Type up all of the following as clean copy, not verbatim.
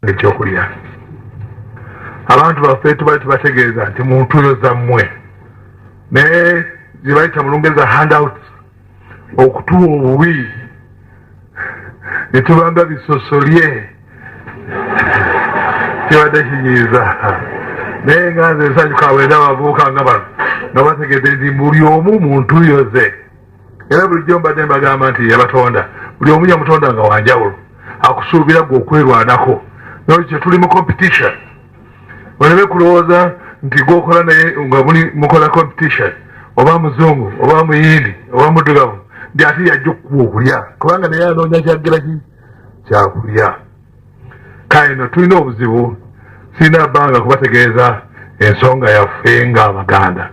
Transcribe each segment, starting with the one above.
Ekyokulya abantu baffe tubali tubategeeza nti mu ntuuyo zammwe, naye zebayita mu Lungereza handouts, okutuwa obubi ne tubanga bisosolye, kibadde kinyiiza. Naye nga nze nsanyuka bwenda abavubuka nga bano nga bategedde nti buli omu mu ntuuyo ze. Era bulijjo mbadde mbagamba nti yabatonda, buli omu yamutonda nga wanjawulo, akusuubira gwe okwerwanako. Nolwekyo tuli mu competition, oleme kulowooza nti gwokola naye nga muli mukola competition, oba muzungu oba muyindi oba muddugavu, nti ate yajja okukuwa okulya, kubanga naye anoonya kyaggira ki kyakulya. Kale no tulina obuzibu, sirina bbanga kubategeeza ensonga yaffe ng'Abaganda,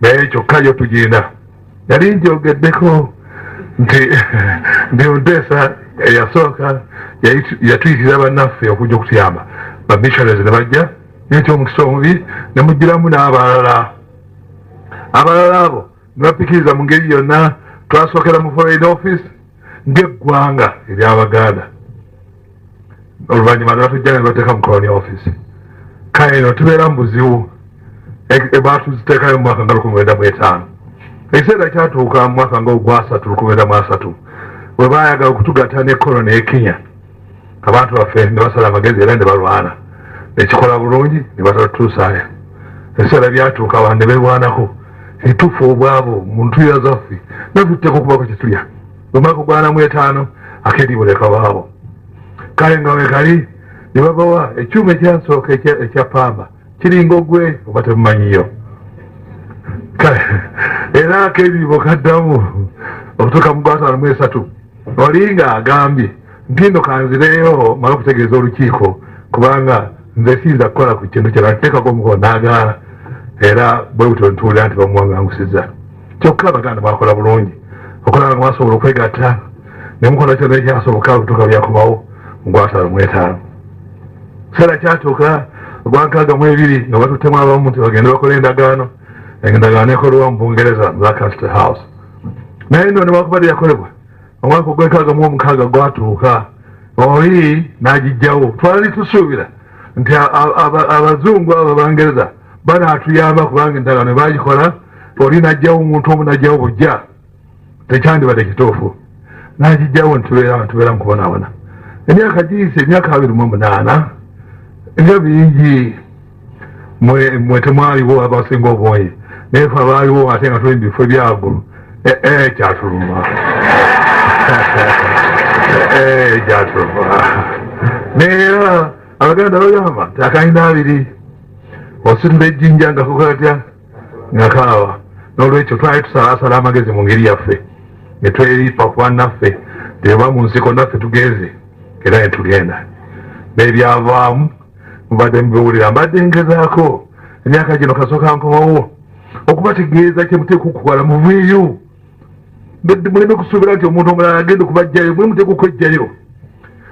naye kyokka yo tugirina. Nali njogeddeko nti ndi Muteesa eyasooka yatuyitira bannaffe okujja okutuyamba, ba missionaries ne bajja, naye ekyomukisa omubi ne mugiramu n'abalala. Abalala abo ne bapikiriza mu ngeri yonna. Twasookera mu Foreign Office ng'eggwanga ery'Abaganda, oluvannyuma ne batujja ne bateeka mu Colonial Office. Kale no tubeera mu buzibu. Batuziteekayo mu mwaka nga 1905. Ekiseera kyatuuka mu mwaka nga ogwasatu, 1930, bwe baayagala okutugatta ne koloni e Kenya, abantu baffe ne basala amagezi era ne balwana, nekikola bulungi ne batatutuusaayo. Ebiseera byatuuka abantu ne beerwanako, etufu obwavu mu ntuuyo zaffe, naffe tuteeka okubako kye tulya. Omwaka ogwana mu etaano akedibo ne kabaawo. Kale nga wekali ne babawa ekyuma ekyasooka ekya pamba, kiringa ogwe oba temumanyiyo. Kale era akedibo kaddamu okutuuka mu 53, oli nga agambye nti nno kanzireyo male okutegeeza olukiiko, kubanga nze siyinza kukola ku kintu kyonna, nteekako omukono, n'agaana. Era bwe butyo ntuulira nti bamuwangangusiza. Kyokka Abaganda mwakola bulungi okulaba nga mwasobola okwegatta ne mukola kyonna ekyasoboka okutuuka byakomawo mu 55. Kiseera kyatuuka ogwa 62 nga batuttemu abamu nti bagende bakole endagaano. Endagaano ekolebwa mu Bungereza mu Lancaster House, naye nno newakubadde yakolebwa, omwaka ogw'enkaga mu omukaaga gwatuuka, oli n'agijjawo. Twali tusuubira nti abazungu abo Abangereza banaatuyamba, kubanga endagaano bagikola, oli n'ajjawo omuntu omu n'ajjawo bujja, tekyandibadde kituufu. N'agijjawo, ntubeera ntubeera mu kubonaabona. Emyaka giyise, emyaka 28 nga bingi. Mwe temwaliwo abasinga obungi, naye fe abaaliwo ate nga tuli mu bifo ebyawaggulu, kyatuluma, kyatuluma. Naye era Abaganda bagamba nti akalina abiri ositula ejjinja nga kukatya nga kaawa. N'olwekyo twali tusalasala amagezi mu ngeri yaffe ne tweripa ku bannaffe, teba mu nsiko naffe tugenze, era ne tugenda n'ebyavaamu mubadde mubiwulira. Mbadde ngezaako emyaka gino kasooka nkomawo okubategeeza kye muteeka okukola. Muveeyo, muleme kusuubira nti omuntu omulala agenda okubajjayo. Mwe muteeka okwejjayo.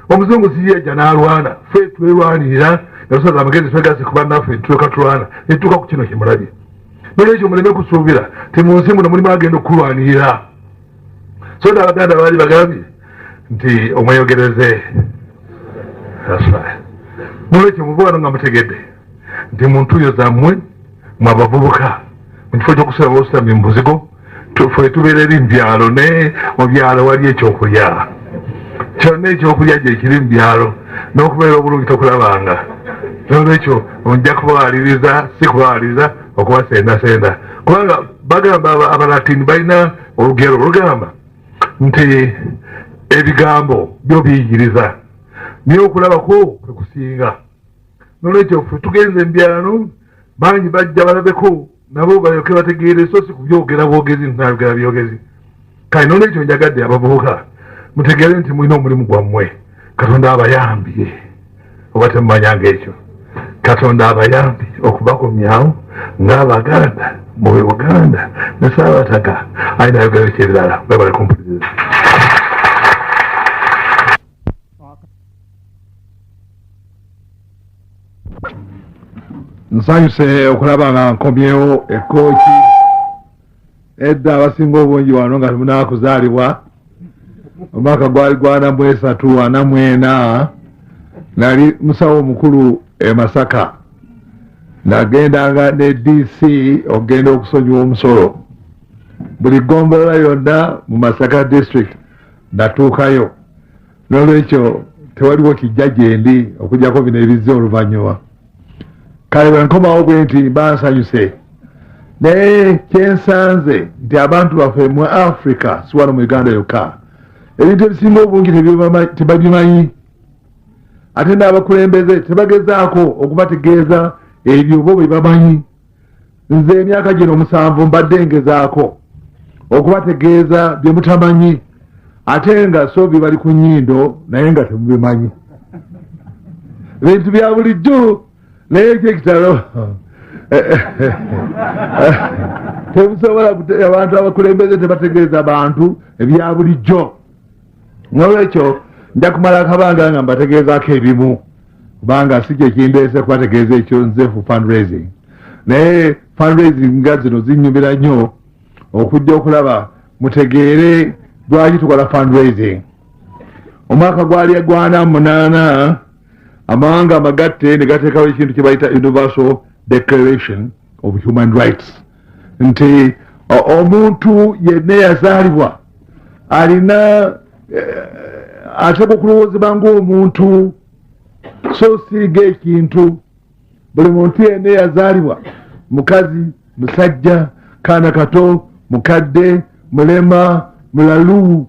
Omuzungu si yajja n'alwana, ffe twerwanirira nga tusaza amagezi, twegase ku bannaffe, tuleka tulwana netutuuka ku kino kyemulabye. Nolwekyo muleme kusuubira ti mu nsi muno mulimu agenda okukulwanirira. So nno Abaganda baali bagambye nti omweyogereze. Nolwekyo muve wano nga mutegedde nti mu ntuuyo zammwe mwe abavubuka, mu kifo ky'okusula bositami mu buzigo, fe tubeera eri mu byalo, naye mu byalo wali ekyokulya kyonna, ekyokulya gye kiri mu byalo, n'okubeera obulungi tokulabanga. Nolwekyo nja kubawaliriza, si kubawaliriza, okubasendasenda, kubanga bagamba Abalatini balina olugero olugamba nti ebigambo byo biyigiriza, naye okulabako kwe kusinga. Nolwekyo ffe tugenze mu byalo, bangi bajja balabeko nabo balyoke bategeere, so si kubyogera bwogezi, nayogera byogezi. Kale nolwekyo njagadde abavubuka mutegeere nti mulina omulimu gwammwe. Katonda abayambye, oba temumanyanga ekyo, Katonda abayambye okubakomyawo ng'Abaganda mu Buganda ne Saabataka alina ayogera ekyebirala. Webale kumpuliriza. Nsanyuse okulaba nga nkomyewo ekkooki. Edda abasinga obungi wano nga temunakuzaalibwa, omwaka gwali gwana mu esatu 44. Nali musawo omukulu e Masaka, nagendanga ne DC okugenda okusonyiwa omusolo buli ggombolola yonna mu Masaka district, natuukayo. N'olwekyo tewaliwo kijja gyendi okuggyako bino ebizze oluvannyuma. Kale bwe nkomawo bwe nti mba nsanyuse, naye kyensanze nti abantu baffe mu Africa, si wano mu Uganda yokka, ebintu ebisinga obungi tebabimanyi, ate n'abakulembeze tebagezaako okubategeeza ebyo bo bye bamanyi. Nze emyaka gino 7 mbadde ngezaako okubategeeza bye mutamanyi, ate nga so bibali ku nnyindo naye nga temubimanyi. Bintu bya bulijjo, naye ekyekitalo tebusobola. Abantu abakulembeze tebategeeza bantu ebya bulijjo. Nolwekyo nja kumala akabanga nga mbategeezaako ebimu, kubanga si kyekindeese kubategeeza ekyo nze ku fundraising. Naye fundraising nga zino zinyumira nnyo okujja okulaba mutegeere lwaki tukola fundraising. Omwaka gwali 48, amawanga amagatte ne gateekawo ekintu kye bayita Universal Declaration of Human Rights, nti omuntu yenna eyazaalibwa alina ateekwa okulowoozebwa ng'omuntu, so siiga ekintu. Buli muntu yenna eyazaalibwa, mukazi, musajja, kaana kato, mukadde, mulema, mulalu,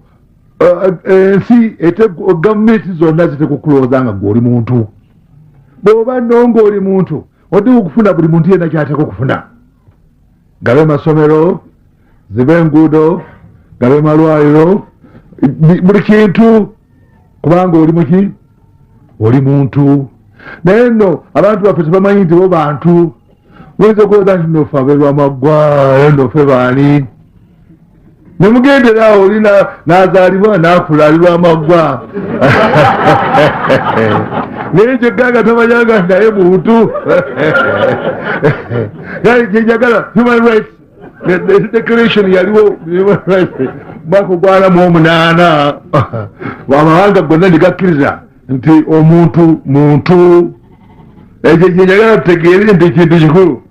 ensi, gavumenti zonna ziteekwa okulowooza nga gwe oli muntu. Bw'oba nno ng'oli muntu, oteekwa okufuna buli muntu yenna kyateekwa okufuna, gabe masomero, zibe enguudo, gabe malwaliro, buli kintu, kubanga oli muki? Oli muntu. Naye nno abantu baffe tebamanyi nti bo bantu. Muyinza okulowooza nti nno ffe abeerwamaggwa, nno ffe baani? Nemugendera awo, oli n'azaalibwa n'akula ali Lwamaggwa, naye kyokka nga tamanyanga naye muntu. Kale kyenjagala, human rights declaration yaliwo, human rights, mwaka 48, amawanga gonna ne gakkiriza nti omuntu muntu. Ekyo kyenjagala tutegeere nti kintu kikulu.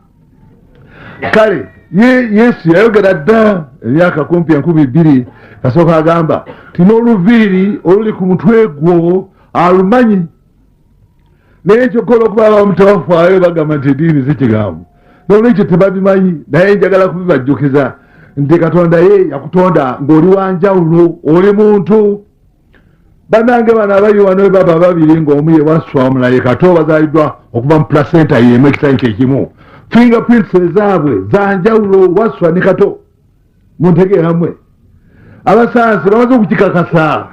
Kale ye Yesu yayogera dda emyaka kumpi 2000, kasooka agamba ti n'oluviiri oluli ku mutwe gwo alumanyi. Naye kyokka olwokuba abamu tebafaayo, bagamba nti ediini si kigambo, nolwekyo tebabimanyi. Naye njagala kubibajjukiza nti Katonda ye yakutonda ng'oli wanjawulo, oli muntu. Bannange, bano abali wano baba babiri, ng'omu ye Wasswa, omulala ye Kato, bazaaliddwa okuva mu placenta yemu, ekisanyi kyekimu. Fingerprints ezaabwe zanjawulo, Wasswa ne Kato. Muntegeeramwe, abasayansi bamaze okukikakasa.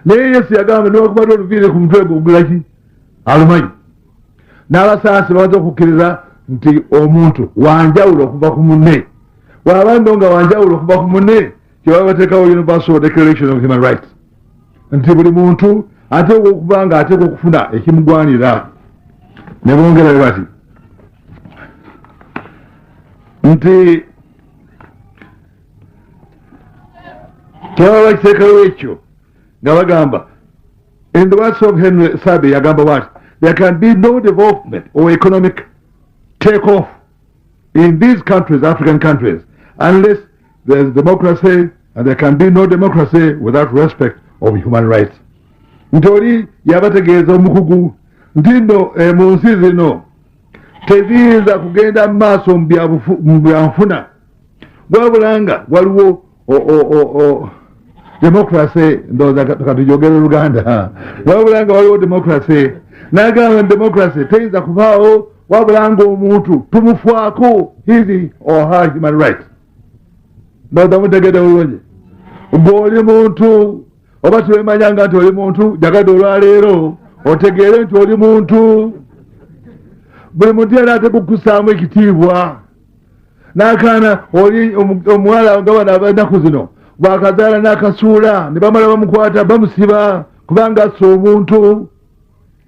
Naye Yesu yagamba newakubadde oluviiri ku mutwe gwe ogulaki alumanyi. N'abasayansi bamaze okukkiriza nti omuntu wanjawulo okuva ku munne. Bw'aba nno nga wanjawulo okuva ku munne, kyebaba bateekawo Universal Declaration of Human Rights, nti buli muntu ateekwa okuba nga ateekwa okufuna ekimugwanira. Ne bongerayo bati nti kyebaba bakiteekawo ekyo nga bagamba, in the words of Henry Sabe, yagamba bwati, "There can be no development or economic take off in these countries, African countries, unless there is democracy, and there can be no democracy without respect of human rights." Nti oli yabategeeza omukugu nti nno mu nsi zino teziyinza kugenda mu maaso mu byanfuna wabula nga waliwo democracy. Ndowooza katujogere Oluganda. Wabula nga waliwo democracy. N'agamba nti democracy teyinza kubaawo wabula nga omuntu tumufaako, his or her human right. Ndowooza mutegedde bulungi. Gweoli muntu oba tiwemanyanga nti oli muntu, jagadde olwaleero otegeere nti oli muntu. Buli muntu yali ate kukusaamu ekitiibwa. N'akaana oli omuwala nga bano abanaku zino bwakazaala n'akasuula, ne bamala bamukwata bamusiba kubanga assa omuntu.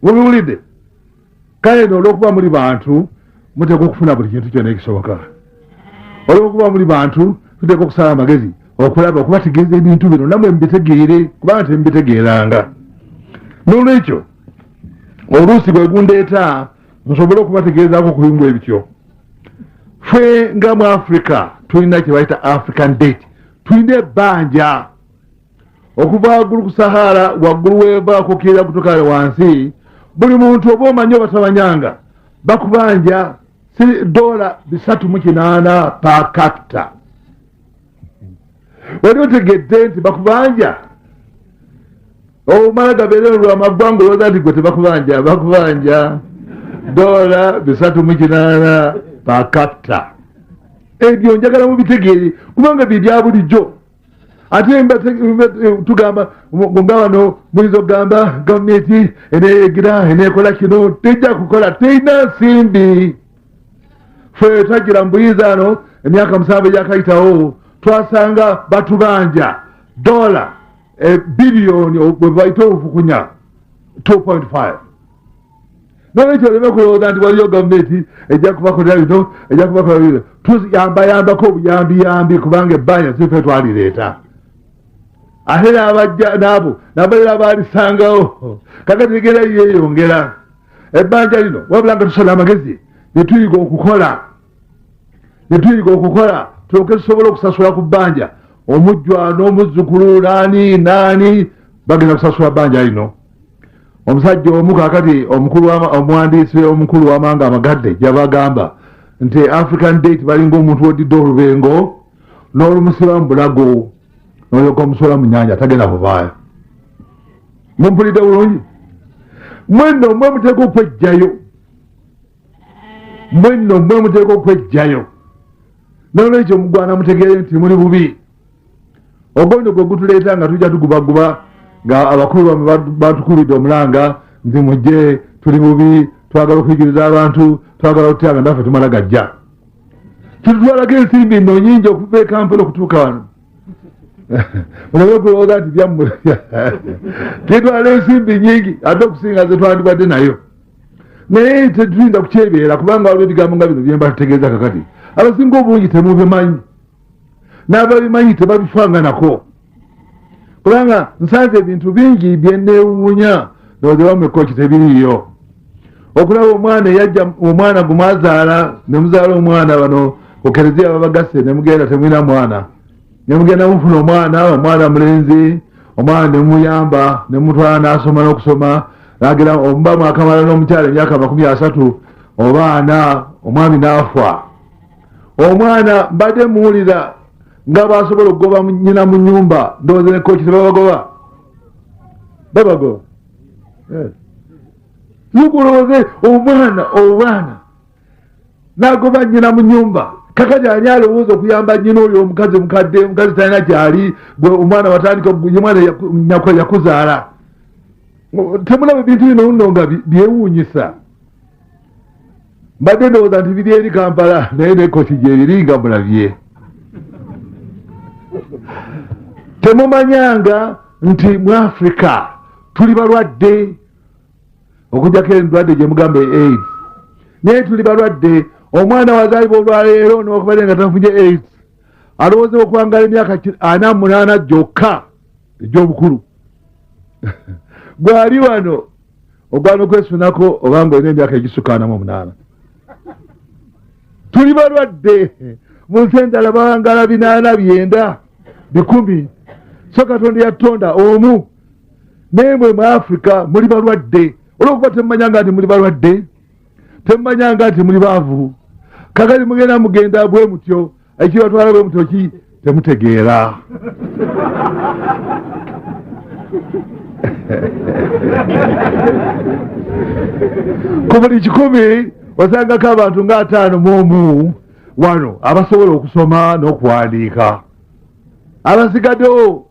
Mubiwulidde? Kale no olwokuba muli bantu, muteekwa okufuna buli kintu kyonna ekisoboka. Olwokuba muli bantu, tuteekwa okusala amagezi okulaba okubategeeza ebintu bino namwe mubitegeere, kubanga temubitegeeranga. Nolwekyo Oluusi bwe gundeeta nsobole okubategeezaako ku bimu ebityo. Ffe nga mu Africa tulina kye bayita African debt, tulina ebbanja okuva waggulu ku Sahara, waggulu weva kukkirira kutuuka wansi. Buli muntu oba omanyi oba tomanyanga bakubanja si dola 308 per capita. Wali otegedde nti bakubanja? Omala gabeere lwamaggwanga olowooza nti gwe tebakubanja, bakubanja dola 308 per capita. Ebyo njagala mubitegeere kubanga bye bya bulijjo. Ate tugamba nga wano muyinza okugamba gavumenti eneegira eneekola kino, tejja kukola, terina nsimbi. Ffe twagira mu buyinza ano emyaka 7 egyakayitawo, twasanga batubanja dola biliyoni bwe bayita obufukunya 2.5. Nolwekyo oleme kulowooza nti waliyo gavumenti ejja kubakolera bino, ejja kubakolera bino. Tuyambayambako obuyambiyambi kubanga ebbanja sife twalireeta, ate n'abajja n'abo nabalera baalisangawo. Kakati ligenda yeeyongera ebbanja lino, wabula nga tusala amagezi ne tuyiga okukola tulyoke tusobole okusasula ku bbanja. Omujjwa n'omuzzukulu naani naani bagenda kusasula bbanja lino. Omusajja omu kaakati omuwandiisi omukulu w'amawanga amagadde gy'abagamba nti African debt balinga omuntu wodidde olubengo n'olumusiba mu bulago n'olyoka omusuula mu nnyanja, tagenda kuvaayo. Mumpulidde bulungi? Mwenno mwe muteeka okwejjayo, mwenno mwe muteeka okwejjayo. Nolwekyo mugwana mutegeere nti muli bubi. Ogondo gwe gutuleeta nga tujja tugubaguba nga abakulu bamwe batukubidde omulanga nti mujje, tuli bubi, twagala okuyigiriza abantu, twagala okutya nga naffe tumala gajja. Kitutwalako ensimbi nno nyingi okuva e Kampala okutuuka wano. Muleme okulowooza nti byammwe, kitwala ensimbi nyingi ate okusinga ze twandibadde nayo. Naye tetuyinza kukyebeera kubanga waliwo ebigambo nga bino byemba tutegeeza kakati abasinga obungi temubimanyi, n'ababimanyi tebabifanganako, kubanga nsanze ebintu bingi byenneewuunya ndowooza bamwe koki tebiriiyo. Okulaba omwana eyajja, omwana gumwazaala ne muzaala omwana bano ku kereziya babagasse ne mugenda temulina mwana, ne mugenda mufuna omwana, omwana mulenzi, omwana ne mumuyamba ne mumutwala n'asoma n'okusoma, n'agera omuba mwakamala n'omukyala emyaka 30 oba 40, omwami n'afa. Omwana mbadde muwulira nga bw'asobola okugoba nnyina mu nnyumba, ndowooza ne koki tebabagoba, babagoba. Lukulowooze omwana n'agoba nnyina mu nnyumba. Kakati ani alowooza okuyamba nnyina oyo omukazi mukadde, omukazi talina gy'ali, gwe omwana watandika omwana yakuzaala. Temulaba ebintu bino nno nga byewuunyisa. Mbadde ndowooza nti biri eri Kampala, naye ne koki gyebiri nga mulabye. Temumanyanga nti mu Afrika tuli balwadde, okuggyako endwadde gye mugamba AIDS, naye tuli balwadde. Omwana wazaalibwa olwaleero n'okubadde nga tafunye AIDS alowooza okuwangala emyaka 48 gyokka egy'obukulu. Gwali wano ogwana okwesunako obanga olina emyaka egisukka 48. Tuli balwadde. Mu nsi endala bawangala 80 90 100. So Katonda yatutonda omu, naye mwe mu Afrika muli balwadde. Olw'okuba temumanyanga nti muli balwadde, temumanyanga nti muli baavu, kakati mugenda mugenda bwe mutyo, ekibatwala bwe mutyo ki temutegeera. Ku buli 100 osangako abantu nga 51 wano abasobola okusoma n'okuwandiika. Abasigaddewo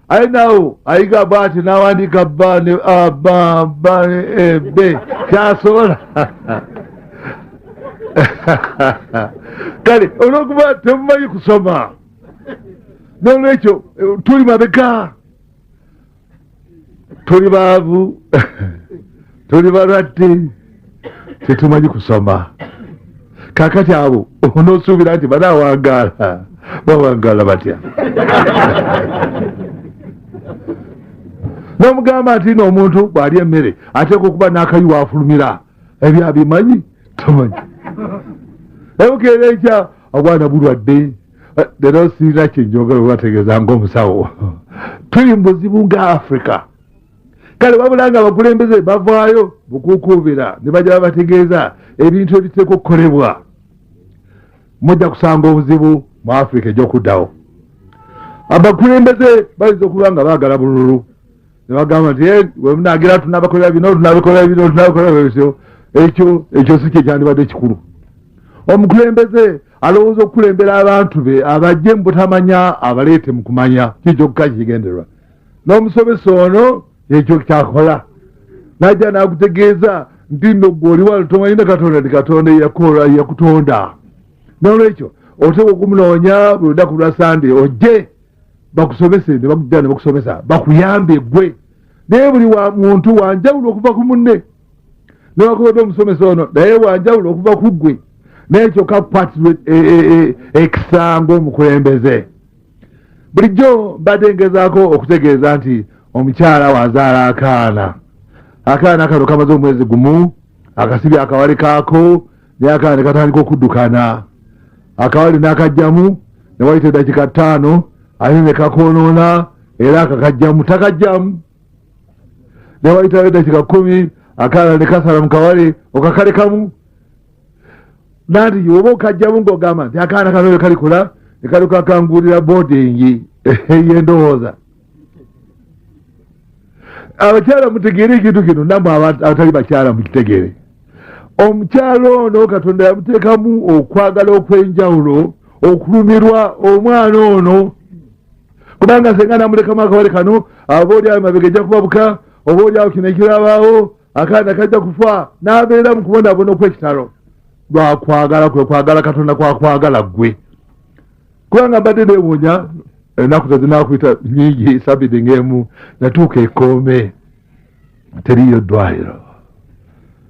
aye naawo ayiga bw'ati n'awandiika ba ne a ba ba ne e b kyasobola. Kale olw'okuba temumanyi kusoma, n'olwekyo tuli mabega, tuli baavu, tuli balwadde, tetumanyi kusoma. Kakati abo onoosuubira nti banaawangaala, bawangaala batya? N'omugamba nti no omuntu bw'alya emmere ateekwa okuba n'akayi waafulumira, ebyo abimanyi tamanyi. Ebukeera enkya obwana bulwadde. Leero sirina kyenjogera obategeeza ng'omusawo, tuli mu buzibu nga Africa. Kale wabula nga abakulembeze bavaayo bukukuubira ne bajja babategeeza ebintu ebiteekwa okukolebwa, mujja kusanga obuzibu mu Africa egy'okuddawo. Abakulembeze bayinza okuba nga baagala bululu ne bagamba nti wemunagira tunabakolera bino, tunabakolera bino, tunabakolera bino. Ekyo si kye kyandibadde kikulu. Omukulembeze alowooza okukulembera abantu be abajje mu butamanya abaleete mu kumanya, kikyokka kigendererwa. N'omusomesa ono ekyo kyakola, najja n'akutegeeza nti nno gwe oli wano tomanyi ne Katonda, nti Katonda yakutonda. N'olwekyo oteekwa okumunoonya buli lunaku lwa Sande ojje bakusomese, ne bakujja ne bakusomesa bakuyambe gwe. Naye buli wa muntu wanjawulo okuva ku munne, newakubadde omusomesa ono naye wanjawulo okuva ku ggwe, naye kyokka kukwatirwa ekisa ng'omukulembeze. Bulijjo mbadde ngezaako okutegeeza nti omukyala wazaala akaana, akaana kano kamaze omwezi gumu, akasibye akawale kaako, naye akaana ne katandika okuddukana, akawale n'akajjamu, ne wayita eddakiika 5 ate ne kakoonoona, era akakajjamu takajjamu, ne wayitawo eddakiika 10 akaana ne kasala mu kawale okakalekamu. Nanti oba okajjamu ng'ogamba nti akaana kano kalikula ne kalyoka kangulira boarding ey'endowooza. Abakyala mutegeere ekintu kino, nammwe abatali bakyala mukitegeere. Omukyala ono Katonda yamuteekamu okwagala okw'enjawulo okulumirwa omwana ono, kubanga senga namulekamu akawale kano, aba oli awo mabega ejja kubabuka, oba oli awo kino ekirabaawo, akaana kajja kufa, n'abeera mu kubonaabona okw'ekitalo lwakwagala kwe kwagala Katonda kwakwagala ggwe. Kubanga mbadde neewuunya ennaku tezinakuyita nyingi, sabidi ng'emu natuuka ekoome teriyo ddwaliro,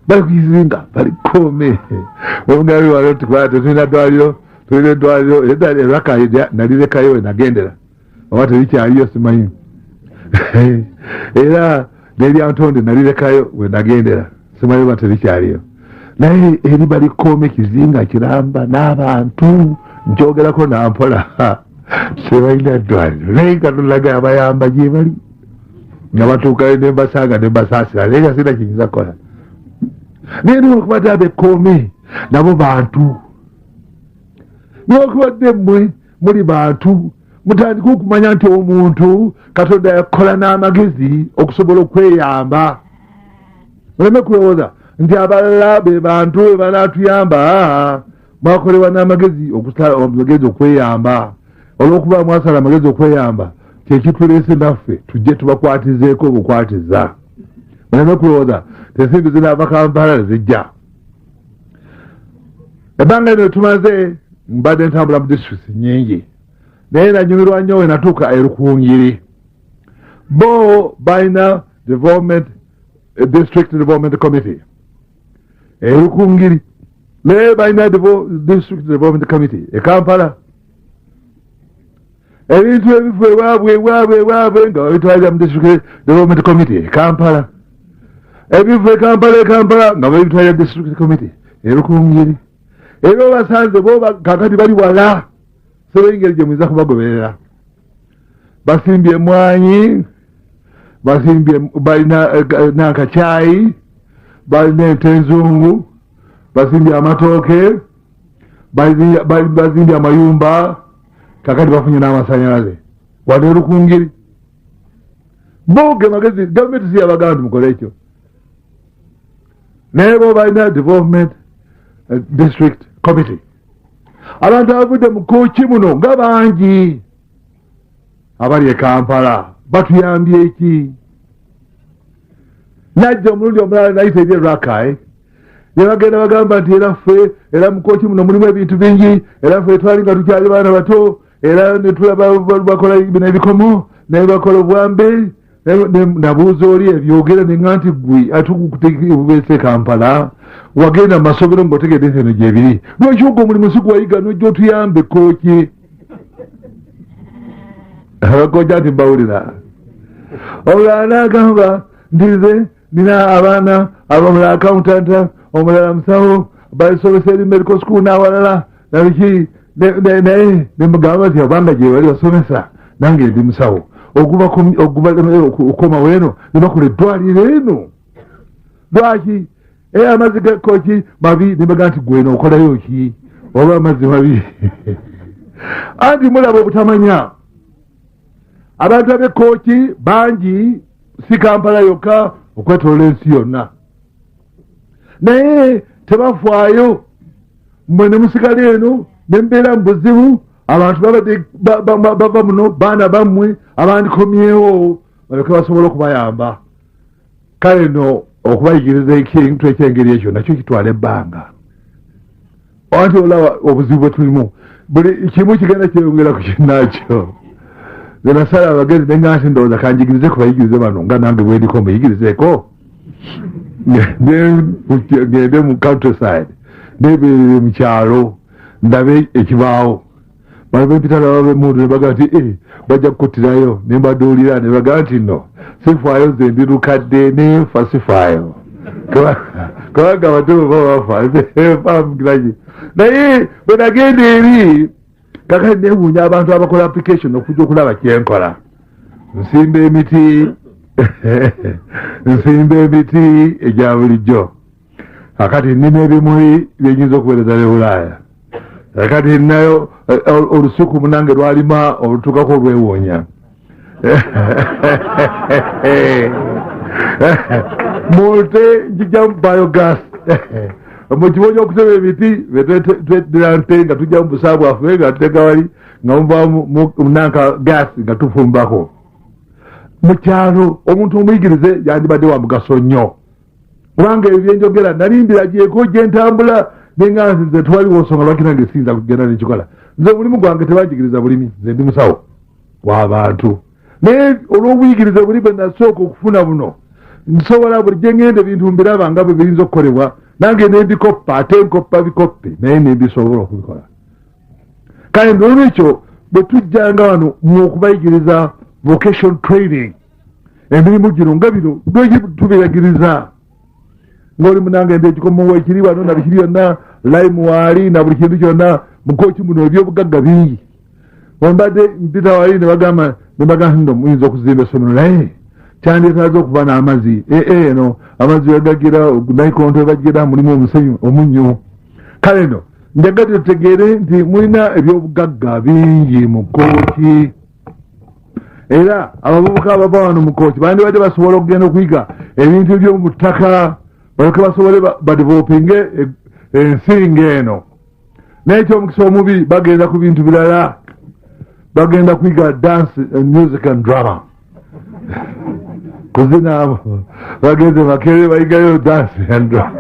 bali kukizinga bali koome omugabi wano tetulina ddwaliro, tulina eddwaliro eraka nalirekayo wenagendera oba terikyaliyo simanyi, era neryantonde nalirekayo wenagendera simanyi oba terikyaliyo, naye eri bali koome kizinga kiramba n'abantu nkyogerako nampola tebalina ddwaliro, naye Katonda abayamba gye bali nga batuukayo nembasanga nembasaasira, naye nga sirina kiyinza kukola. Naye niwakubadde abekkoome nabo bantu, niwakubadde mmwe muli bantu, mutandike okumanya nti omuntu Katonda yakola n'amagezi okusobola okweyamba. Muleme kulowooza nti abalala be bantu be banaatuyamba. Mwakolebwa n'amagezi amagezi okweyamba. Olw'okuba mwasala amagezi okweyamba, kyekituleese naffe tujje tubakwatizeeko obukwatiza. Muleme kulowooza ensimbi zinaava Kampala zijja. Ebbanga lino tumaze mbadde ntambula mu disitulikiti nyingi, naye nanyumirwa nnyo we natuuka e Rukungiri. Bo balina development district development committee e Rukungiri, naye balina district development committee e Kampala. Ebintu ebifu ewaabwe ewaabwe ewaabwe nga babitwalira mu district development committee e Kampala, ebifu e Kampala e Kampala nga babitwalira district committee e Rukungiri. Era obasanze bo kakati bali wala, sebe engeri gye muyinza kubagoberera. Basimbye emwanyi, basimbye, balina nankakyayi, balina ente enzungu, basimbye amatooke, bazimbye amayumba, kakati bafunye n'amasanyalaze wano e Rukungiri. Bo ge magezi gavumenti si yabagamba nti mukole ekyo, naye bo balina development district committee. Abantu abavudde mu Kooki muno nga bangi abali e Kampala batuyambye eki? Najja omulundi omulala nayita eri Rakai, ne bagenda bagamba nti era ffe era mu Kooki muno mulimu ebintu bingi, era ffe twali nga tukyali baana bato, era netulaba bakola bino ebikomo naye bakola obwambe. Nabuuza oli ebyogera neŋa nti gwe ate obubeese Kampala wagenda mu masomero ng'otegedde nti eno gyebiri, lwaki ogwo omulimu si gwayiga nojja otuyambe Kooki? Abakooki nti mbawulira. Omulala n'agamba nti nze nina abaana, omulala accountant, omulala musawo, basomesa eri medical school n'awalala nabiki. Naye nemugamba nti obanga gye bali basomesa, nange ndi musawo. Okukomawo eno ne bakola eddwaliro eno, lwaki amazzi gakoki mabi? Nebaga nti gweno okolayo ki oba amazzi mabi? Anti mulaba obutamanya. Abantu ab'ekooki bangi, si Kampala yokka, okwetolola ensi yonna, naye tebafaayo. Mmwe ne musigala eno nembeera mu buzibu. Abantu babadde bava muno, baana bammwe abandikomyewo baleke basobole okubayamba. Kale no okubayigiriza ekintu ekyengeri ekyo nakyo kitwala ebbanga. Anti olaba obuzibu bwe tulimu, buli kimu kigenda kyeyongera ku kinnaakyo. Nze nasala abagezi nenga nti ndowooza kanjigirize ku bayigirize bano nga nange bwendiko muyigirizeeko, ngende mu countryside, nebeerere mu kyalo, ndabe ekibaawo. Bano bempita nabo bemundu ne bagamba nti bajja kukuttirayo. Ne mbaduulira ne bagamba nti no, sifaayo, nze ndi lukadde nenfa sifaayo, kubanga abato bwe bafa nfamugiraki. Naye bwe nagenda eri kakati newuunya abantu abakola application okujja okulaba kyenkola. Nsimba emiti, nsimba emiti egya bulijjo. Kakati nnima ebimuli byenyinza okuweereza ne Bulaaya. Kakati nnayo olusuku munange lwalima olutukako olwewuunya mute njijjamu biogas mu kifo ky'okutema emiti. Tweddira nte nga tujjamu busa bwaffe nga tuteeka wali nga muvaamu nanka gas nga tufumbako mu kyalo. Omuntu omuyigirize yandibadde wa mugaso nnyo, kubanga ebyo byenjogera nali mbiragyeko gye ntambula nenga nti nze tewaliwo nsonga lwaki nange siyinza kugenda nekikola. Nze omulimu gwange tebanjigiriza bulimi, nze ndi musawo w'abantu, naye olw'obuyigirize buli bwe nasooka okufuna buno, nsobola buli gye ngenda ebintu mbiraba nga bwe biyinza okukolebwa, nange nembikoppa, ate nkoppa bikoppe, naye nembisobola okubikola. Kale nolwekyo bwe tujjanga wano mu okubayigiriza vocation training, emirimu gino nga bino lweki tubiragiriza ngaoli munange ndi ekikomo wekiri wano na bikiri byonna, lime waali na buli kintu kyonna. Mukooki muno ebyobugagga bingi. Wembadde mpita wali nebagamba nebagamba nno muyinza okuzimba essomero, naye kyandyetaaze okuba n'amazzi. Eno amazzi wegagira naikonto webagira mulimu omusenyu, omunnyo. Kale no njagadde tutegeere nti mulina ebyobugagga bingi mu Kooki, era abavubuka abava wano mu Kooki bandibadde basobola okugenda okuyiga ebintu ebyomu ttaka, baleke basobole badevelopinge ensinga eno. Naye ekyomukisa omubi bagenda ku bintu birala, bagenda kuyiga dance, music and drama, kuzina. Bagenze Makerere bayigayo dance and drama.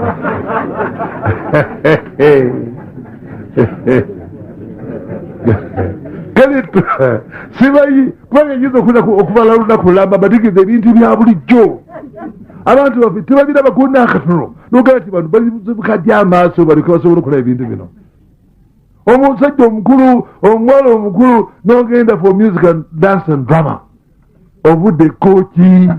Kale simanyi, kubanga nyinza okubala olunaku lulamba bategeeza ebintu bya bulijjo. Abantu baffe tebabiraba konna akatono, nogamba nti bano balibukadya amaaso baleke basobole okulaba ebintu bino. Omusajja omukulu, omuwala omukulu, nogenda for music and dance and drama, ovudde Kooki.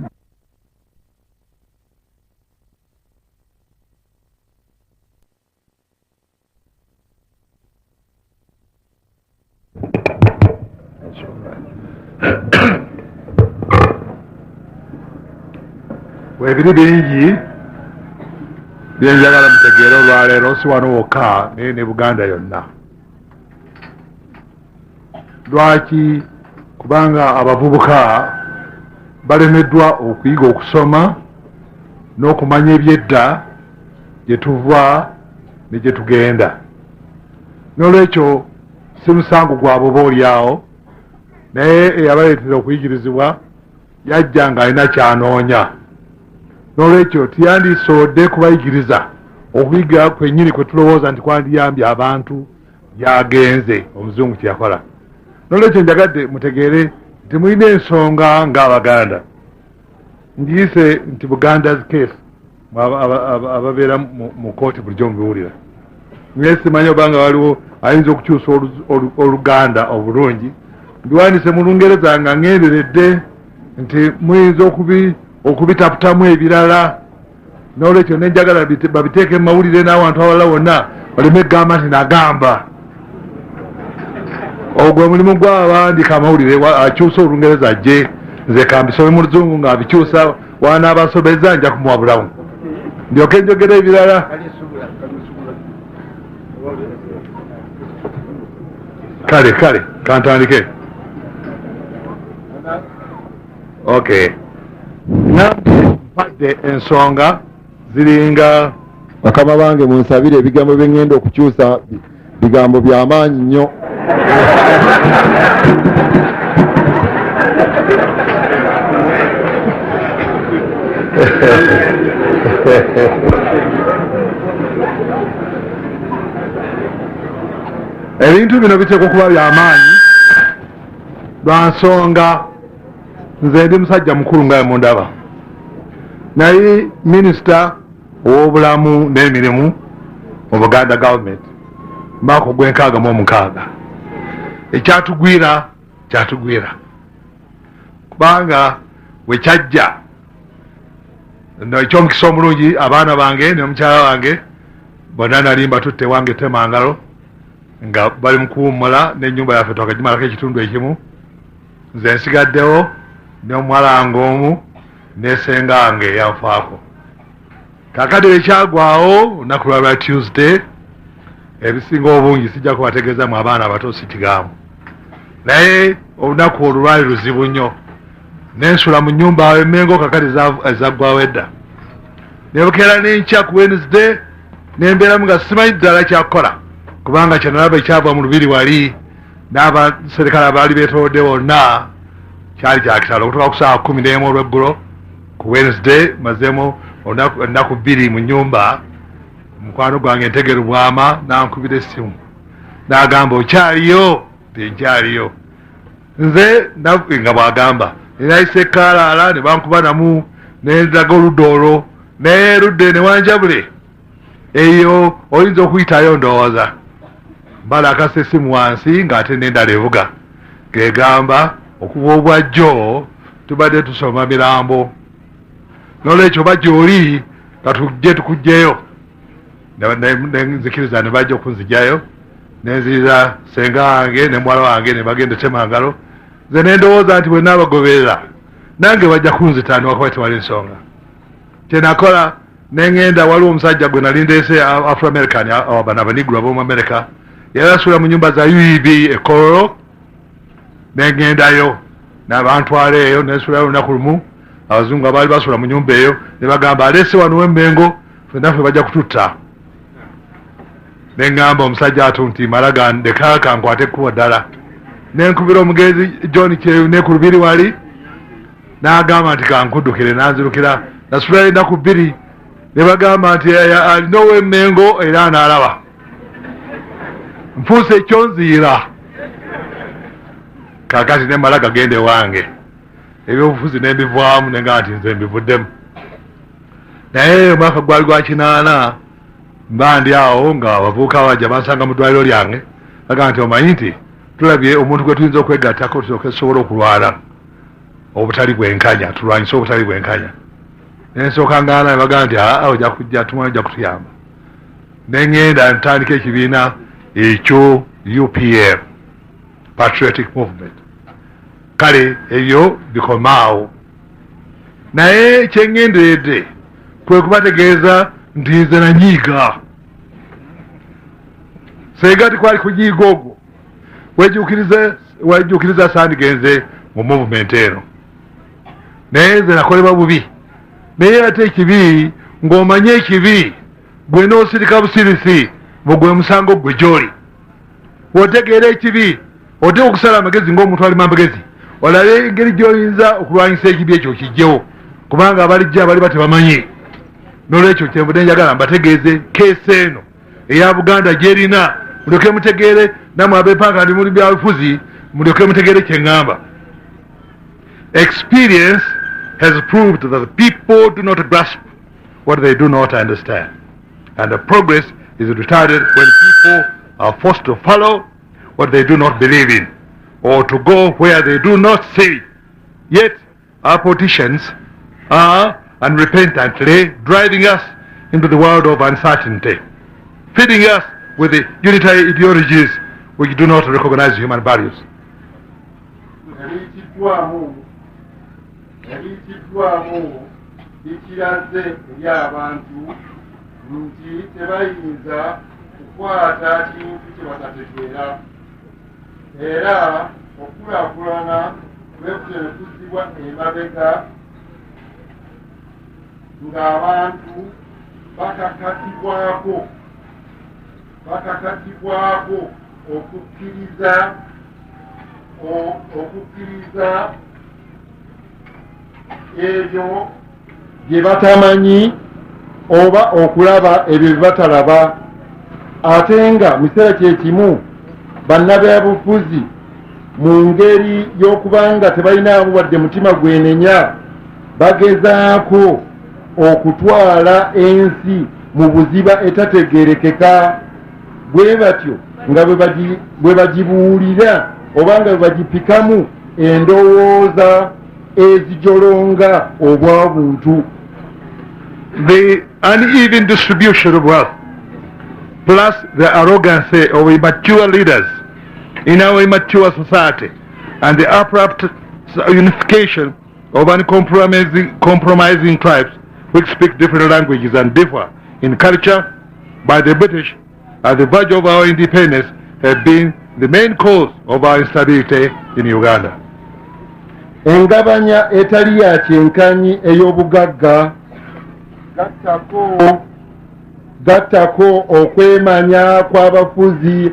Webiri bingi byenjagala mutegeere olwaleero, si wano wokka naye ne Buganda yonna. Lwaki? Kubanga abavubuka balemeddwa okuyiga okusoma n'okumanya ebyedda, gye tuva ne gye tugenda. N'olwekyo si musango gwabwe oba oliawo, naye eyabaleetera okuyigirizibwa yajja ng'alina kyanoonya. N'olwekyo tiyandisobodde kubayigiriza okuyiga kwennyini kwe tulowooza nti kwandiyambye abantu yagenze omuzungu kyeyakola. N'olwekyo njagadde mutegeere nti mulina ensonga ng'Abaganda. Ngiyise nti Buganda's case. Ababeera mu kooti bulijjo mubiwulira, naye simanyi obanga waliwo ayinza okukyusa Oluganda obulungi. Mbiwandiise mu Lungereza nga ŋŋenderedde. Nti muyinza okubitaputamu ebirala, n'olwekyo nenjagala babiteeke mu mawulire n'abantu abalala bonna baleme kugamba nti nagamba. Ogwo omulimu gw'abawandiika amawulire, akyusa Olungereza ajje, nze kambisome mu Luzungu ng'abikyusa, wanaabasomeza nja kumuwabulamu ndyoke njogera ebirala. Kale kale kantandike. Okay, ngambye mpadde ensonga ziringa Bakama bange, munsabire, ebigambo bye ŋŋenda okukyusa bigambo byamaanyi nnyo. Ebintu bino biteekwa okuba byamaanyi lwa nsonga nze ndi musajja mukulu nga mundaba, naye minisita ow'obulamu n'emirimu mu Buganda gavumenti mwaka ogw'enkaaga mu omusanvu. Ekyatugwira kyatugwira kubanga wekyajja ekyomukisa omulungi, abaana bange ne mukyala wange bonna nali mbatutte wange Temangalo nga bali mu kuwummula, n'ennyumba yaffe twakagimalako ekitundu ekimu. Nze nsigaddewo n'omuwala wange omu nesenga wange eyanfaako. Kakati ekyagwawo olunaku lwa Tuesday, ebisinga obungi sijja kubategeeza mu abaana abato si kigambo, naye olunaku olwo lwali luzibu nnyo. Nensula mu nyumba awo Emengo, kakati ezaggwawo edda. Nebukeera nenkya ku Wednesday nembeeramu nga simanyi ddala kyakukola, kubanga kyenalaba ekyava mu lubiri wali n'abaserikale abaali beetoolodde bonna kyali kyakitalo. Okutuuka ku saawa 11 olweggulo ku Wednesday, mazeemu ennaku 2 mu nyumba, mukwano gwange Ntegeru Bwama nankubira essimu n'agamba, "Okyaliyo?" Nti, "Nkyaliyo." Nze nga bw'agamba nenayisa ekkaalaala ne bankuba namu nendaga oludda olwo, naye erudde ne wanjabule eyo oyinza okuyitayo. Ndowooza mbala akasa essimu wansi ng'ate n'endala evuga ng'egamba, "Okuva obwajjo tubadde tusoma mirambo, nolwekyo oba gy'oli katujje tukugjeyo." Nenzikiriza ne bajja okunzijayo, nenziriza senga wange ne muwala wange ne bagenda Temangalo. Nze nendowooza nti bwe naabagoberera nange bajja kunzita niwakuba tewali nsonga. Kyenakola neŋŋenda, waliwo omusajja gwe nali ndeese, Afro American, bano abanigulu ab'omu America, yali asula mu nyumba za UEB e Kololo. Neŋŋendayo nabantwala eyo, nensulayo olunaku lumu. Abazungu abaali basula mu nyumba eyo ne bagamba, "Aleese wano w'Emmengo, fenna ffe bajja kututta." Neŋŋamba omusajja atu nti, "Mala gandeka kankwate ekkubo ddala." Nenkubira omugenzi John Kyeyune ku lubiri wali, n'agamba nti, "Kankuddukire." Nanzirukira, nasulayo ennaku 2. Ne bagamba nti, "Alina ow'Emmengo era anaalaba nfuuse ekyonziira." Kakati nemala gagenda ewange, ebyobufuzi nembivaamu, nenga nti nze mbivuddemu. Naye omwaka gwali gwa 80, mba ndi awo nga abavubuka bajja bansanga mu ddwaliro lyange, baga nti, "Omanyi nti tulabye omuntu gwe tuyinza okwegattako tusooke tusobole okulwana obutali bwenkanya, tulwanyise obutali bwenkanya." Nensooka ngaana, ne bagamba nti, "Aa, ojja kujja, tumanyi ojja kutuyamba." Neŋŋenda ntandika ekibiina ekyo, UPM, Patriotic Movement. Kale ebyo bikomaawo, naye kyeŋŋenderedde kwe kubategeeza nti nze nanyiiga senga tikwali kunyiiga ogwo wejjuukiriza sandigenze mu movement eno, naye nze nakolebwa bubi. Naye ate ekibi ng'omanye ekibi gwe n'osirika busirisi, mugwe musango gwe gy'oli. Bw'otegeera ekibi, oteeka okusala amagezi ng'omuntu alima amagezi, olabe engeri gy'oyinza okulwanyisa ekibi ekyo kijjewo, kubanga abalijja abaliba tebamanyi. Nolwekyo kyenvudde njagala mbategeeze case eno eya Buganda gyerina, mulyoke mutegeere namwe abepanka ndi muli byabufuzi, mulyoke mutegeere kyeŋŋamba. Experience has proved that people do not grasp what they do not understand, and the progress is retarded when people are forced to follow what they do not believe in or to go where they do not see. Yet Our politicians are unrepentantly driving us into the world of uncertainty, feeding us with the unitary ideologies which do not recognize human values. Ebiyitiddwamu bikiraze eri abantu nti tebayinza kukwata kintu kye batategeera, era okukulaakulana bwe kutyo ne kuzzibwa emabega ng'abantu bakakatibwako okukkiriza ebyo bye batamanyi oba okulaba ebyo bye batalaba, ate nga mu kiseera kye kimu bannabyabufuzi mu ngeri y'okubanga tebalinaamu wadde mutima gwenenya bagezaako okutwala ensi mu buziba etategerekeka, bwe batyo nga bwe bagibuulira oba nga bwe bagipikamu endowooza ezijolonga obwabuntu. The uneven distribution of wealth, plus the arrogance of immature leaders in our immature society, and the abrupt unification of uncompromising compromising tribes which speak different languages and differ in culture by the British at the verge of our independence have been the main cause of our instability in Uganda. Engabanya etali ya kyenkanyi ey'obugagga, gattako okwemanya kw'abafuzi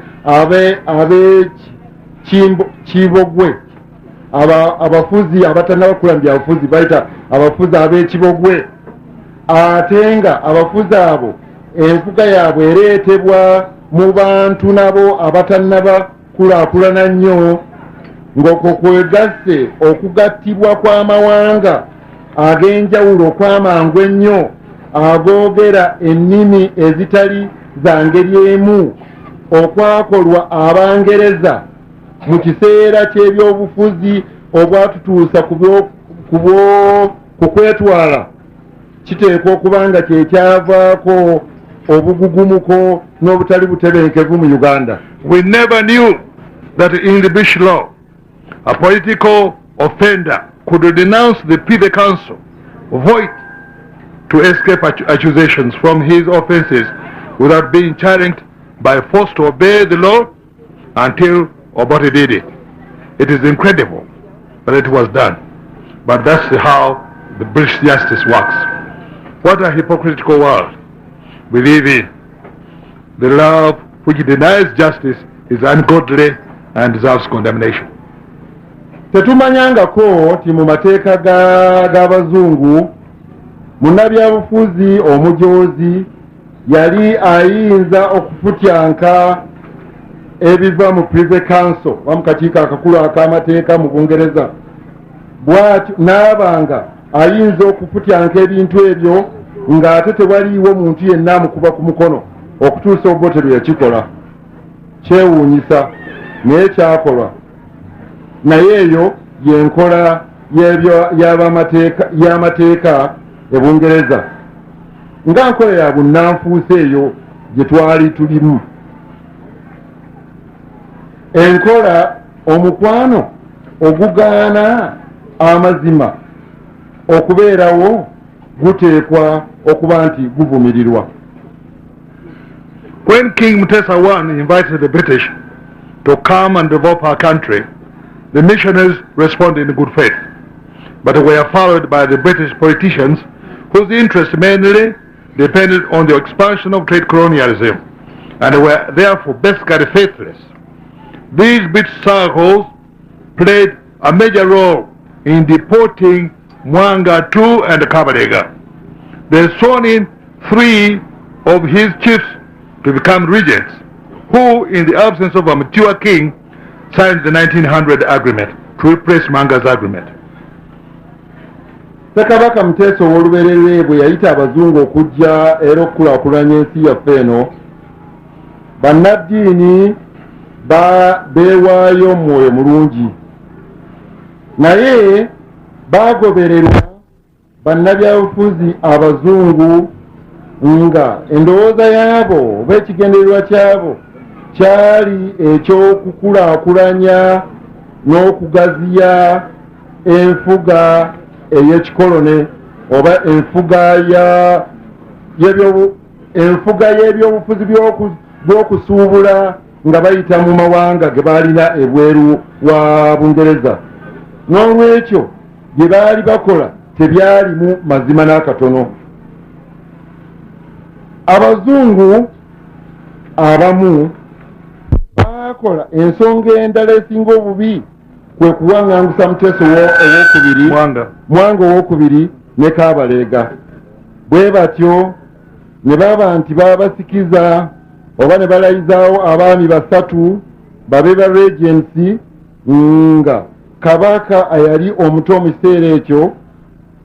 ab'ekibogwe, abafuzi abatannaba kulambya abafuzi, bayita abafuzi ab'ekibogwe, ate nga abafuzi abo enfuga yaabwe ereetebwa mu bantu nabo abatannaba kulaakulana nnyo, ng'okwo kwegasse okugattibwa kw'amawanga ag'enjawulo okw'amangu ennyo agoogera ennimi ezitali za ngeri emu okwakolwa Abangereza mu kiseera ky'ebyobufuzi obwatutuusa ku kwetwala, kiteekwa okuba nga kyekyavaako obugugumuko n'obutali butebenkevu mu Uganda. We never knew that in the British law, a political offender could denounce the Privy Council void to escape accusations from his offences without being challenged by force to obey the law until Obote did it. It is incredible that it was done, but that's how the British justice works. What a hypocritical world we live in. The love which denies justice is ungodly and deserves condemnation. Tetumanyangako nti mu mateeka g'abazungu munnabyabufuzi omujoozi yali ayinza okufutyanka ebiva mu Privy Council oba mu kakiiko akakulu ak'amateeka mu Bungereza, bwatyo n'abanga ayinza okufutyanka ebintu ebyo ng'ate tewaliiwo muntu yenna amukuba ku mukono okutuusa Obote lwe yakikola. Kyewuunyisa, naye kyakolwa. Naye eyo yenkola y'amateeka e Bungereza, nga nkola ya bunnanfuusi eyo gye twali tulimu. Enkola omukwano ogugaana amazima okubeerawo guteekwa okuba nti guvumirirwa. When King Mutesa I invited the British to come and develop our country, the missionaries responded in good faith, but were followed by the British politicians whose interest mainly depended on the expansion of trade colonialism and were therefore basically faithless. These British circles played a major role in deporting Mwanga II and Kabarega. They sworn in three of his chiefs to become regents, who, in the absence of a mature king, signed the 1900 agreement to replace Mwanga's agreement. Ssekabaka Muteesa ow'olubereberye bwe yayita abazungu okujja era okukulaakulanya ensi yaffe eno, bannaddiini beewaayo mu mwoyo mulungi, naye Baagobererwa bannabyabufuzi abazungu nga endowooza yaabo oba ekigendererwa kyabo kyali ekyokukulaakulanya n'okugaziya enfuga ey'ekikolone oba enfuga enfuga y'ebyobufuzi by'okusuubula nga bayita mu mawanga ge baalina ebweru wa Bungereza. N'olwekyo bye baali bakola tebyalimu mazima n'akatono. Abazungu abamu baakola ensonga endala esinga obubi, kwe kuwaŋŋangusa Muteesa owokubiri, Mwanga owokubiri ne Kaabaleega. Bwe batyo ne baba nti babasikiza oba ne balayizaawo abaami basatu babe ba regents, nga kabaka ayali omuto mu kiseera ekyo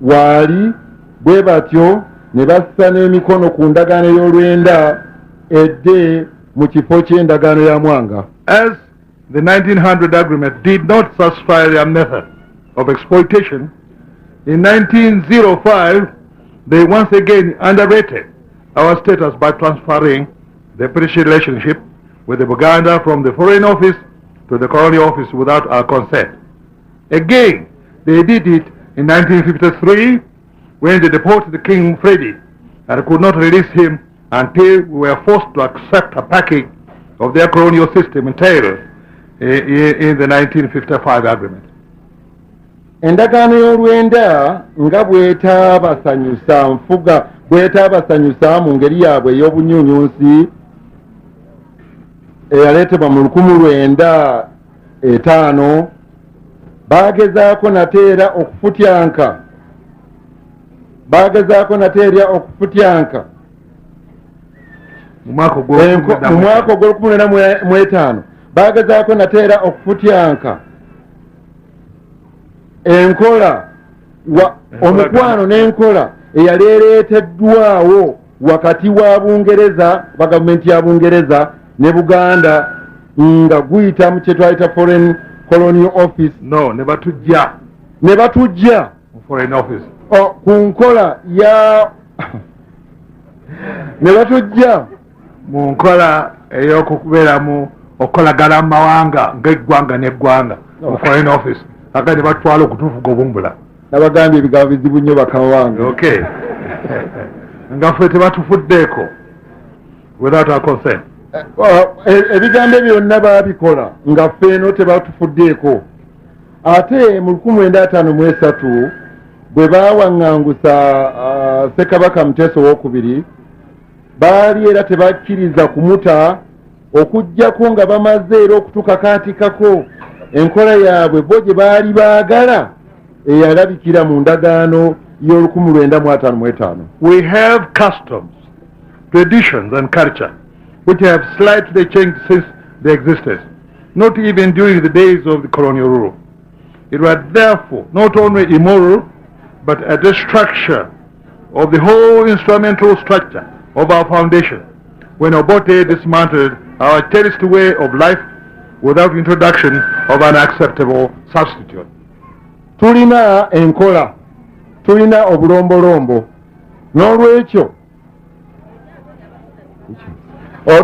waali. Bwe batyo ne bassa n'emikono ku ndagaano y'olwenda edde mu kifo ky'endagaano ya Mwanga. As the 1900 agreement did not satisfy their method of exploitation, in 1905 they once again underrated our status by transferring the British relationship with the Buganda from the Foreign Office to the Colonial Office without our consent. Again, they did it in 1953 when they deported King Freddie and could not release him until we were forced to accept a package of their colonial system entailed in the 1955 agreement. Endagaano y'olwenda nga bwetaabasanyusa nfuga, bwetaabasanyusa mu ngeri yaabwe ey'obunyunyunsi eyaleetebwa mu 1905, baagezaako nate era okufutyanka, baagezaako nate era okufutyanka mu mwaka mu mwaka ogw'olukumi baagezaako nate era okufutyanka enkola omukwano n'enkola eyali ereeteddwawo wakati wa Bungereza ba gavumenti ya Bungereza ne Buganda nga guyita mu kyetwayita Foreign Colonial Office. No, ne batujja ne batujja mu Foreign Office. Ku nkola ya ne batujja mu nkola ey'okubeeramu okukolagana mu mawanga ng'eggwanga n'eggwanga mu Foreign Office, ate ne batwala okutufuga obumbula. Nabagambye ebigambo bizibu nnyo, bakama wange. Okay, nga ffe tebatufuddeeko, without our consent. Ebigambo ebyo byonna baabikola nga ffe eno tebatufuddeeko. Ate mu 1953 bwe baawaŋŋangusa Ssekabaka Muteesa owokubiri, baali era tebakkiriza kumuta okugjako nga bamaze era okutukakaatikako enkola yaabwe bo gye baali baagala eyalabikira mu ndagaano y'ol1955. We have customs, traditions and culture which have slightly changed since their existence, not even during the days of the colonial rule. It was therefore not only immoral, but a destruction of the whole instrumental structure of our foundation when Obote dismantled our cherished way of life without introduction of an acceptable substitute. Tulina enkola, tulina obulombolombo, n'olwekyo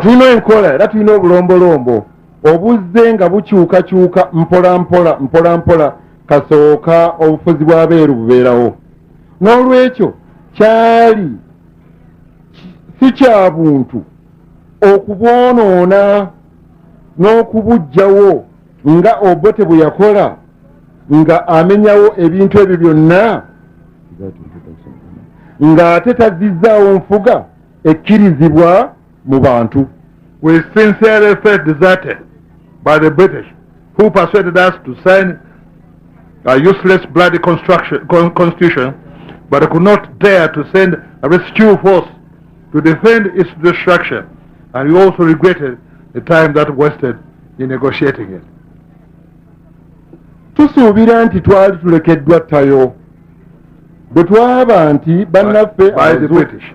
tulina enkola era tulina obulombolombo obuzze nga bukyukakyuka mpola mpola mpola mpola kasooka obufuzi bw'abeeru bubeerawo. N'olwekyo kyali si kya buntu okubwonoona n'okubuggyawo nga Obote bwe yakola nga amenyawo ebintu ebyo byonna ng'ate tazizzaawo nfuga ekkirizibwa mu bantu. We sincerely felt deserted by the British, who persuaded us to sign a useless bloody constitution, but could not dare to send a rescue force to defend its destruction, and we also regretted the time that wasted in negotiating it. Tusuubira nti twali tulekeddwa ttayo bwe twaba nti bannaffe By the British.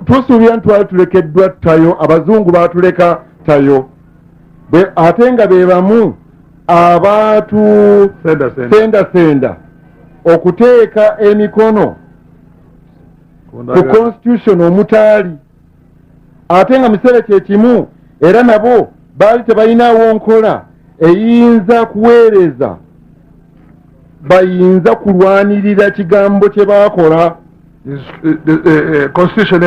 Tusuubira nti twali tulekeddwa ttayo, abazungu baatuleka ttayo, ate nga be bamu Abantu sendasenda okuteeka emikono ku constitution omutaali, ate nga mu kiseera kye kimu era nabo baali tebalinawo nkola eyinza kuweereza bayinza kulwanirira kigambo kye baakola. Constitution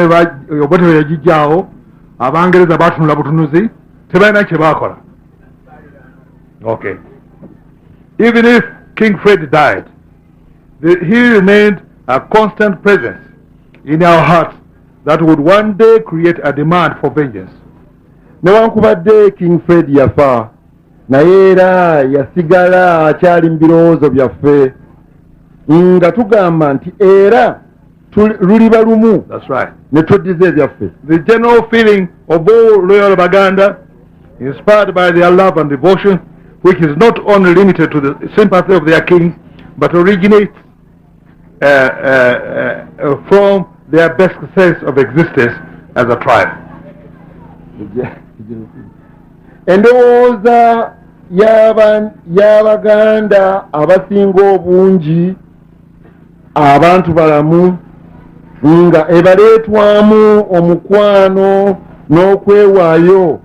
Obote yagijjaawo, Abangereza batunula butunuzi, tebalina kye baakola. Okay, even if King Fred died, he remained a constant presence in our hearts that would one day create a demand for vengeance. Newankubadde King Fred yafa, naye era yasigala akyali mu birowoozo byaffe nga tugamba nti era luliba lumu That's right. ne tweddiza ebyaffe. The general feeling of all loyal Baganda, inspired by their love and devotion, which is not only limited to the sympathy of their king, but originates from their best sense of existence as a tribe. Endowooza y'Abaganda abasinga obungi, abantu balamu, nga ebaleetwamu omukwano n'okwewaayo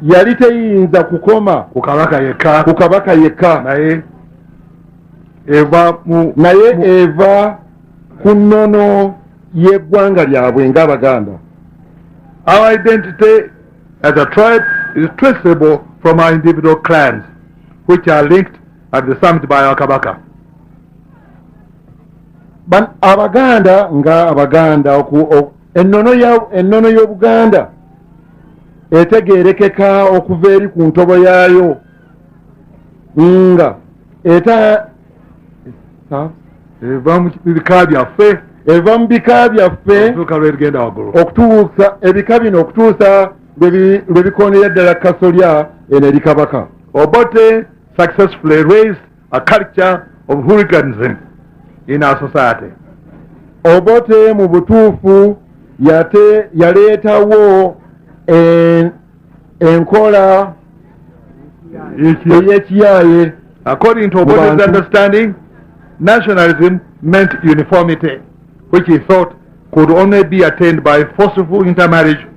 yali teyinza kukoma ku kabaka yekka, ku kabaka yekka, naye eva mu naye eva ku nnono y'eggwanga lyabwe ng'Abaganda. Our identity as a tribe is traceable from our individual clans, which are linked at the summit by our Kabaka. Abaganda nga Abaganda, ennono y'Obuganda etegeerekeka okuva eri ku ntobo yaayo nga eta Eva mu bika byaffe. Eva mu bika byaffe. Okutuuka lwegenda waggulu. Okutuusa ebika bino okutuusa lwe bikonera ddala kasolya eno eri kabaka. Obote successfully raised a culture of hooliganism in our society. Obote mu butuufu yate yaleetawo enkola ey'ekiyaaye. According to Obote's Bantu. understanding, nationalism meant uniformity, which he thought could only be attained by forceful intermarriage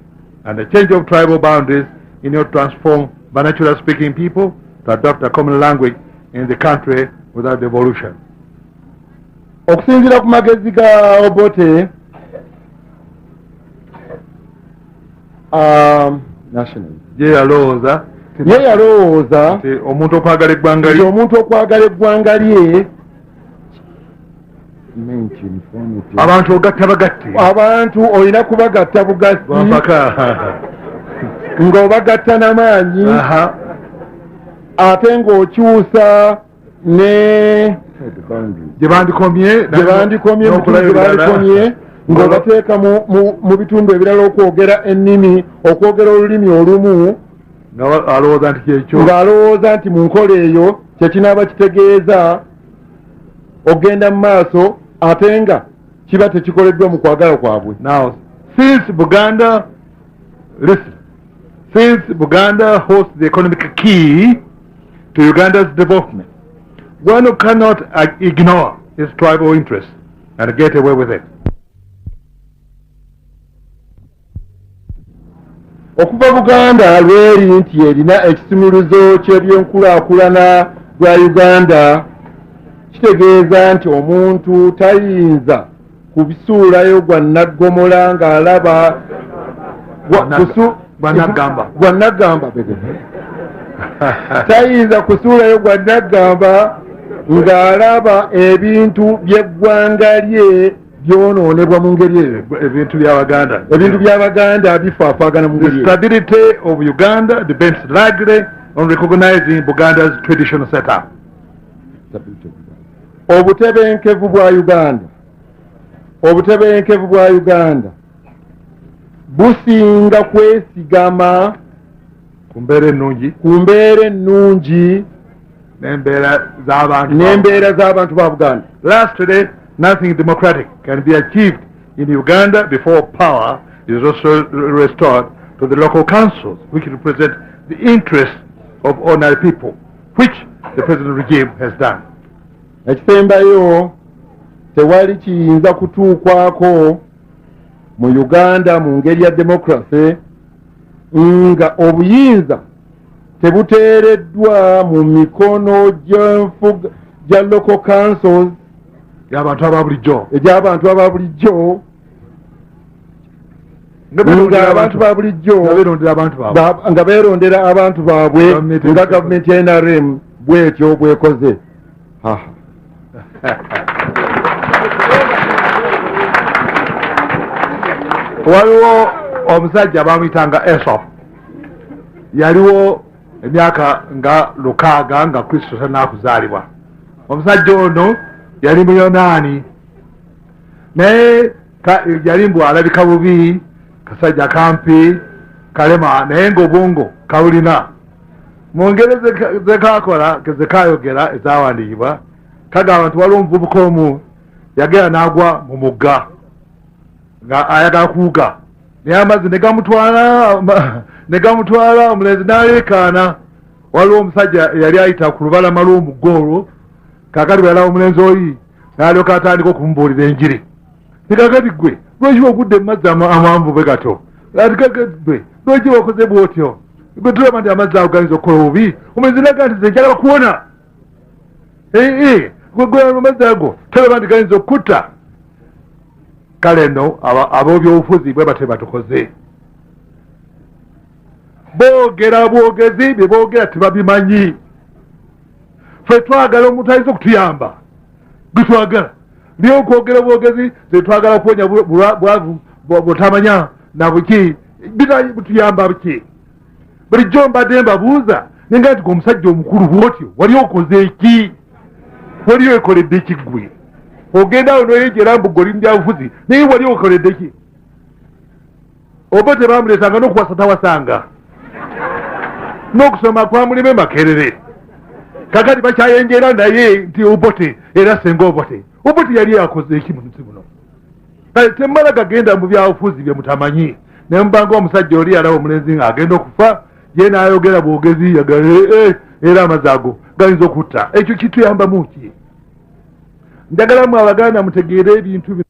and a change of tribal boundaries in order to transform vernacular speaking people to adopt a common language in the country without devolution. Okusinziira ku magezi ga Obote, nationalism Ye yalowooza ye yalowooza nti omuntu okwagala eggwanga nti lye omuntu okwagala eggwanga lye meant uniformity. Abantu ogatta bagatte. Abantu olina kubagatta bugasi Lwampaka. ng'obagatta n'amaanyi, ate ng'okyusa ne gye bandikomye gye bandikomye, mu bitundu gye bandikomye, ng'obateeka mu bitundu ebirala okwogera ennimi, okwogera olulimi olumu. Nga alowooza nti kyekyo. Ng'alowooza nti mu nkola eyo kyekinaaba kitegeeza okugenda mu maaso, ate nga kiba tekikoleddwa mu kwagala kwabwe. Now, since Buganda, listen, since Buganda hosts the economic key to Uganda's development, one cannot ignore his tribal interests and get away with it. Okuva Buganda lweri nti erina ekisumuluzo ky'ebyenkulaakulana bwa Uganda, kitegeeza nti omuntu tayinza kubisuulayo gwa naggomola ng'alaba Gwa naggamba. Gwa naggamba. Tayinza kusuulayo gwa naggamba ng'alaba ebintu by'eggwanga lye byonoonebwa mu ngeri eyo. Ebintu by'Abaganda. Ebintu by'Abaganda bifaafaagana mu The ngeri eyo. stability of Uganda depends largely on recognizing Buganda's traditional setup. Obutebenkevu bwa Uganda businga kwesigama ku mbeera ennungi ku mbeera ennungi n'embeera z'abantu n'embeera z'abantu ba Buganda. Lastly, nothing democratic can be achieved in Uganda before power is also restored to the local councils which represent the interests of ordinary people, which the present regime has done. Ekisembayo, tewali kiyinza kutuukwako mu Uganda mu ngeri ya democracy nga obuyinza tebuteereddwa mu mikono gy'enfuga gya local councils y'abantu aba bulijjo, egy'abantu aba bulijjo, nga abantu ba bulijjo nga beerondera abantu baabwe, nga beerondera abantu baabwe, Gavumenti nga gavumenti ya NRM bwetyo bwekoze. Haha. Waliwo omusajja bamuyitanga Aesop, yaliwo emyaka nga 600 nga Kristo tannakuzaalibwa. Omusajja ono yali Muyonaani, naye yali mbu alabika bubi, kasajja kampi kalema, naye ng'obwongo kabulina. Mu ngeri zekakola zekayogera ezawandiikibwa, kagamba nti waliwo omuvubuka omu yagenda n'agwa mu mugga nga ayagala kuwuga, naye amazzi ne gamutwala, omulenzi n'aleekaana. Waliwo omusajja yali ayita ku lubalama lw'omugga olwo, kaakati bwe yalaba omulenzi oyi n'alyoka atandika okumubuulira enjiri. Ni kaakati gwe lwaki ogudde mu mazzi amanvu bwe gato? Ati kaakati gwe lwaki wakoze bw'otyo? Gwe tulaba nti amazzi ago gayinza okukola obubi. Omulenzi n'agamba nti nze njagala kuwona. Gwe gwe amazzi ago tolaba nti gayinza okukutta? Kale nno ab'ebyobufuzi bwe batyo batukoze, boogera bwogezi, bye boogera tebabimanyi. Ffe twagala omuntu ayinza okutuyamba gwe twagala, naye okwogera bwogezi ze twagala kuwonya bwavu butamanya na buki, butuyamba buki? Bulijjo mbadde mbabuuza nenga nti gwe omusajja omukulu bwotyo wali okoze ki? Wali okoledde ki ggwe? Ogenda awo noyejera mbu gwe oli mu byabufuzi, naye wali okoledde ki? Oba tebamuleetanga n'okuwasa tawasanga, n'okusoma kwamulema Makerere. Kakati bakyayenjera naye nti Obote era senga Obote. Obote yali akoze eki mu nsi muno? Kale temumala gagenda mu byabufuzi bye mutamanyi, naye mubanga omusajja oli yalaba omulenzi ng'agenda okufa, ye n'ayogera bwogezi yagala era amazzi ago gayinza okutta. Ekyo kituyambamu ki? Njagala mwe Abaganda mutegeere ebintu bino.